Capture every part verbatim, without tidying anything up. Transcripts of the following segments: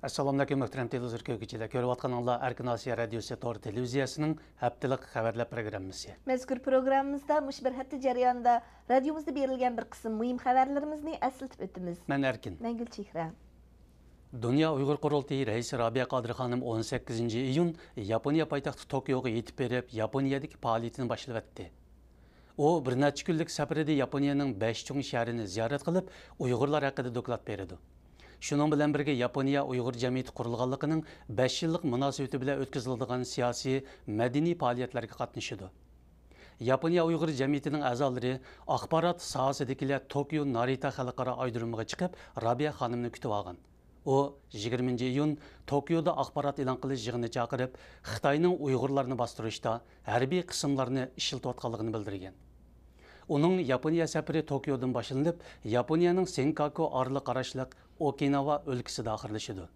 ئەسسالامۇئەلەيكۇم، مۆھتەرەم تېلېۋىزور كۆرگۈچىلەر. كۆرۈۋاتقىنىڭلار ئەركىن ئاسىيا رادىيوسى تور تېلېۋىزىيەسىنىڭ ھەپتىلىك خەۋەرلەر پروگراممىسى. مەزكۇر پروگراممىمىزدا مۇشۇ بىر ھەپتە جەريانىدا رادىيومىزدا بېرىلگەن بىر قىسىم مۇھىم خەۋەرلىرىمىزنى ئەسلىتىپ ئۆتىمىز. مەن ئەركىن. مەن گۈلچېھرە. دۇنيا ئۇيغۇر قۇرۇلتىيى رەئىسى رابىيە قادىر خانىم ئون سەككىزىنچى ئىيۇن ياپونىيە پايتەختى توكيوغا يېتىپ بېرىپ، ياپونىيەدىكى پائالىيىتىنى باشلىۋەتتى. ئۇ بىر نەچچە كۈنلۈك سەپىرىدە ياپونىيەنىڭ بەش چوڭ شەھىرىنى زىيارەت قىلىپ، ئۇيغۇرلار ھەققىدە دوكلات بېرىدۇ. شۇنىڭ بىلەن بىرگە، ياپونىيە ئۇيغۇر جەمئىيىتى قۇرۇلغانلىقىنىڭ بەش يىللىق مۇناسىۋىتى بىلەن ئۆتكۈزۈلىدىغان سىياسىي، مەدەنىي پائالىيەتلەرگە قاتنىشىدۇ. ياپونىيە ئۇيغۇر جەمئىيىتىنىڭ ئەزالىرى ئاخبارات ساھەسىدىكىلەر توكيو نارىتا خەلقئارا ئايرودرومىغا چىقىپ، رابىيە خانىمنى كۈتۈۋالغان. ئۇ يىگىرمىنچى ئىيۇن توكيودا ئاخبارات ئېلان قىلىش يىغىنى چاقىرىپ، خىتاينىڭ ئۇيغۇرلارنى باستۇرۇشتا ھەربىي قىسىملارنى ئىشلىتىۋاتقانلىقىنى بىلدۈرگەن. ئۇنىڭ ياپونىيە سەپىرى توكيودىن باشلىنىپ، ياپونىيەنىڭ سېنكاكۇ ئارىلىققا قاراشلىق ئوكىناۋا ئۆلكىسىدە ئاخىرلىشىدۇ.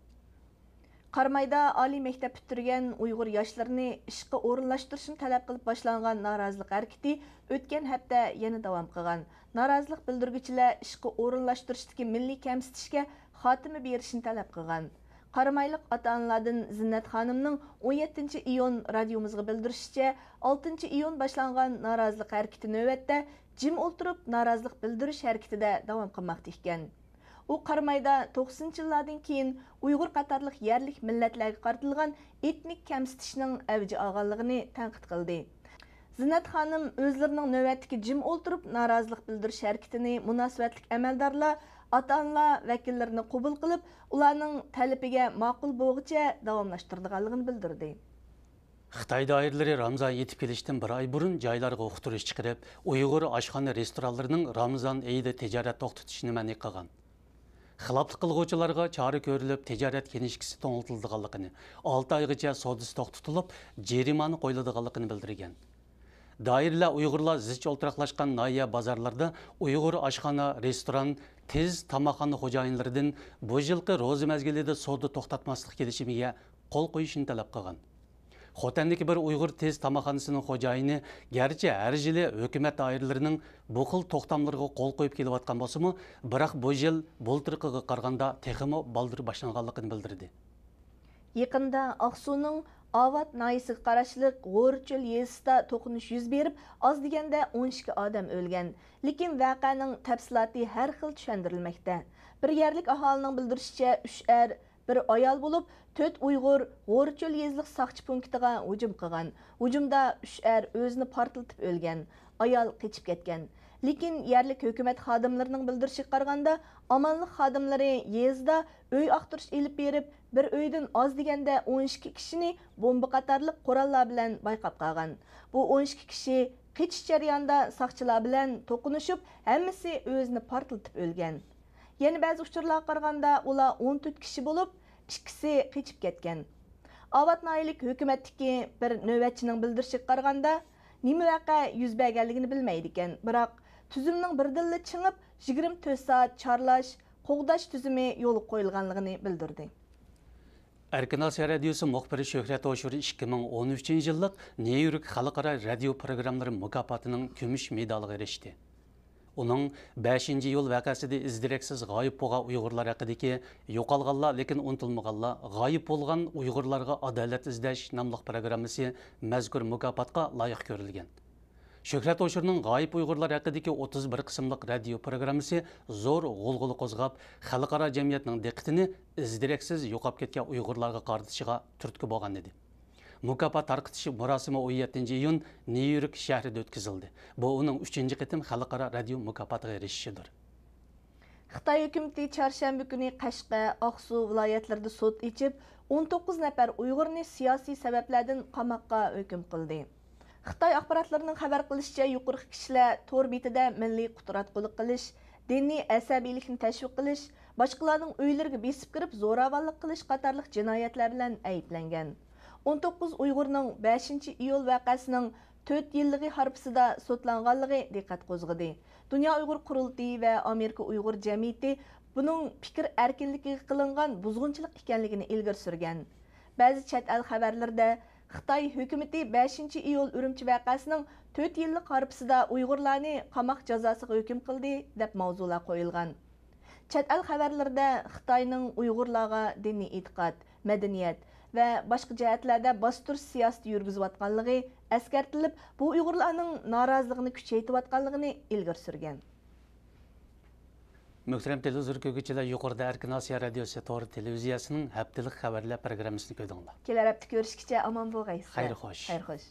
قارامايدا ئالىي مەكتەپ پۈتتۈرگەن ئۇيغۇر ياشلىرىنى ئىشقا ئورۇنلاشتۇرۇشنى تەلەپ قىلىپ باشلانغان نارازىلىق ھەرىكىتى ئۆتكەن ھەپتە يەنە داۋام قىلغان. نارازىلىق بىلدۈرگۈچىلەر ئىشقا ئورۇنلاشتۇرۇشتىكى مىللىي كەمسىتىشكە خاتىمە بېرىشنى تەلەپ قىلغان. قارامايلىق ئاتا-ئانىلاردىن زىننەت خانىمنىڭ ئون يەتتىنچى ئىيۇن رادىيومىزغا بىلدۈرۈشىچە، ئالتىنچى ئىيۇن باشلانغان نارازىلىق ھەرىكىتى نۆۋەتتە جىم ئولتۇرۇپ نارازىلىق بىلدۈرۈش ھەرىكىتىدە داۋام قىلماقتا ئىكەن. ئۇ قارامايدا توقسىنىنچى يىللاردىن كېيىن ئۇيغۇر قاتارلىق يەرلىك مىللەتلەرگە قارىتىلغان ئېتنىك كەمسىتىشنىڭ ئەۋج ئالغانلىقىنى تەنقىد قىلدى. زىننەت خانىم ئۆزلىرىنىڭ نۆۋەتتىكى جىم ئولتۇرۇپ نارازىلىق بىلدۈرۈش ھەرىكىتىنى مۇناسىۋەتلىك ئەمەلدارلار، ئاتا-ئانىلار ۋەكىللىرىنى قوبۇل قىلىپ، ئۇلارنىڭ تەلىپىگە ماقۇل بولغۇچە داۋاملاشتۇرىدىغانلىقىنى بىلدۈردى. خىتاي دائىرىلىرى رامىزان يېتىپ كېلىشتىن بىر ئاي بۇرۇن جايلارغا ئۇقتۇرۇش چىقىرىپ، ئۇيغۇر ئاشخانا رېستورانلىرىنىڭ رامىزان ئېيىدا تىجارەت توختىتىشىنى مەنئى قىلغان. خىلاپلىق قىلغۇچىلارغا چارە كۆرۈلۈپ، تىجارەت كىنىشكىسى توڭلىتىلىدىغانلىقىنى، ئالتە ئايغىچە سودىسى توختىتىلىپ، جەرىمانە قويۇلىدىغانلىقىنى بىلدۈرگەن. دائىرىلەر ئۇيغۇرلار زىچ ئولتۇراقلاشقان ناھىيە بازارلىرىدا ئۇيغۇر ئاشخانا، رېستوران، تېز تاماقخانا خوجايىنلىرىدىن بۇ يىلقى روزا مەزگىلىدە سودا توختاتماسلىق كېلىشىمىگە قول قويۇشنى تەلەپ قىلغان. خوتەندىكى بىر ئۇيغۇر تېز تاماقخانىسىنىڭ خوجايىنى گەرچە ھەر يىلى ھۆكۈمەت دائىرىلىرىنىڭ بۇ خىل توختاملىرىغا قول قويۇپ كېلىۋاتقان بولسىمۇ، بىراق بۇ يىل بۇلتۇرقىغا قارىغاندا تېخىمۇ بالدۇر باشلانغانلىقىنى بىلدۈردى. يېقىندا ئاقسۇنىڭ ئاۋات ناھىيەسىگە قاراشلىق غورچۆل يېزىسىدا توقۇنۇش يۈز بېرىپ، ئاز دېگەندە ئون ئىككى ئادەم ئۆلگەن. لېكىن ۋەقەنىڭ تەپسىلاتى ھەر خىل چۈشەندۈرۈلمەكتە. بىر يەرلىك ئاھالىنىڭ بىلدۈرۈشىچە، ئۈچ ئەر، بىر ئايال بولۇپ، تۆت ئۇيغۇر غورچۆل يېزىلىق ساقچى پونكىتىغا ھۇجۇم قىلغان. ھۇجۇمدا ئۈچ ئەر ئۆزىنى پارتلىتىپ ئۆلگەن، ئايال قېچىپ كەتكەن. لېكىن يەرلىك ھۆكۈمەت خادىملىرىنىڭ بىلدۈرۈشىگە قارىغاندا، ئامانلىق خادىملىرى يېزىدا ئۆي ئاختۇرۇش ئېلىپ بېرىپ، بىر ئۆيدىن ئاز دېگەندە ئون ئىككى كىشىنى بومبا قاتارلىق قوراللار بىلەن بايقاپ قالغان. بۇ ئون ئىككى كىشى قېچىش جەريانىدا ساقچىلار بىلەن توقۇنۇشۇپ، ھەممىسى ئۆزىنى پارتلىتىپ ئۆلگەن. يەنە بەزى ئۇچۇرلارغا قارىغاندا، ئۇلار ئون تۆت كىشى بولۇپ، ئىككىسى قېچىپ كەتكەن. ئاۋات ناھىيەلىك ھۆكۈمەتتىكى بىر نۆۋەتچىنىڭ بىلدۈرۈشىگە قارىغاندا، نېمە ۋەقە يۈز بەرگەنلىكىنى بىلمەيدىكەن، بىراق تۈزۈمنىڭ بىردىنلا چىڭىپ، يىگىرمە تۆت سائەت چارلاش، قوغداش تۈزۈمى يولغا قويۇلغانلىقىنى بىلدۈردى. ئەركىن ئاسىيا رادىيوسى مۇخبىرى شۆھرەت ھوشۇر ئىككى مىڭ ئون ئۈچىنچى يىللىق نيۇ يورك خەلقئارا رادىيو پروگراممىلىرى مۇكاپاتىنىڭ كۈمۈش مېدالىغا ئېرىشتى. ئۇنىڭ بەشىنچى ئىيۇل ۋەقەسىدە ئىز دېرەكسىز غايىب بولغان ئۇيغۇرلار ھەققىدىكى يوقالغانلار، لېكىن ئۇنتۇلمىغانلار، غايىب بولغان ئۇيغۇرلارغا ئادالەت ئىزدەش ناملىق پروگراممىسى مەزكۇر مۇكاپاتقا لايىق كۆرۈلگەن. شۆھرەت ھوشۇرنىڭ غايىب ئۇيغۇرلار ھەققىدىكى ئوتتۇز بىر قىسىملىق رادىيو پروگراممىسى زور غۇلغۇلا قوزغاپ، خەلقئارا جەمئىيەتنىڭ دىققىتىنى ئىز دېرەكسىز يوقاپ كەتكەن ئۇيغۇرلارغا قارىتىشىغا تۈرتكە بولغان ئىدى. مۇكاپات تارقىتىش مۇراسىمى ئون يەتتىنچى ئىيۇن نيۇ يورك شەھىرىدە ئۆتكۈزۈلدى. بۇ ئۇنىڭ ئۈچىنچى قېتىم خەلقئارا رادىيو مۇكاپاتىغا ئېرىشىشىدۇر. خىتاي ھۆكۈمىتى چارشەنبە كۈنى قەشقەر، ئاقسۇ ۋىلايەتلىرىدە سوت ئېچىپ، ئون توققۇز نەپەر ئۇيغۇرنى سىياسىي سەۋەبلەردىن قاماققا ھۆكۈم قىلدى. خىتاي ئاخباراتلىرىنىڭ خەۋەر قىلىشىچە، يۇقىرىقى كىشىلەر تور بېتىدە مىللىي قۇتراتقۇلۇق قىلىش، دىنىي ئەسەبىيلىكنى تەشۋىق قىلىش، باشقىلارنىڭ ئۆيلىرىگە بېسىپ كىرىپ زوراۋانلىق قىلىش قاتارلىق جىنايەتلەر بىلەن ئەيىبلەنگەن. ئون توققۇز ئۇيغۇرنىڭ بەشىنچى ئىيۇل ۋەقەسىنىڭ تۆت يىللىقى ھارپىسىدا سوتلانغانلىقى دىققەت قوزغىدى. دۇنيا ئۇيغۇر قۇرۇلتىيى ۋە ئامېرىكا ئۇيغۇر جەمئىيىتى بۇنىڭ پىكىر ئەركىنلىكىگە قىلىنغان بۇزغۇنچىلىق ئىكەنلىكىنى ئىلگىرى سۈرگەن. بەزى چەت ئەل خەۋەرلىرىدە خىتاي ھۆكۈمىتى بەشىنچى ئىيۇل ئۈرۈمچى ۋەقەسىنىڭ تۆت يىللىق ھارپىسىدا ئۇيغۇرلارنى قاماق جازاسىغا ھۆكۈم قىلدى، دەپ ماۋزۇلار قويۇلغان. چەت ئەل خەۋەرلىرىدە خىتاينىڭ ئۇيغۇرلارغا دىنىي ئېتىقاد، مەدەنىيەت ۋە باشقا جەھەتلەردە باستۇرۇش سىياسىتى يۈرگۈزۈۋاتقانلىقى ئەسكەرتىلىپ، بۇ ئۇيغۇرلارنىڭ نارازىلىقىنى كۈچەيتىۋاتقانلىقىنى ئىلگىرى سۈرگەن. مۆھتەرەم تېلېۋىزور كۆرگۈچىلەر، يۇقىرىدا ئەركىن ئاسىيا رادىيوسى تور تېلېۋىزىيەسىنىڭ ھەپتىلىك خەۋەرلەر پروگراممىسىنى كۆردۈڭلار. كېلەر ھەپتە كۆرۈشكىچە ئامان بولغايسىلەر. خەير خوش. خەير خوش.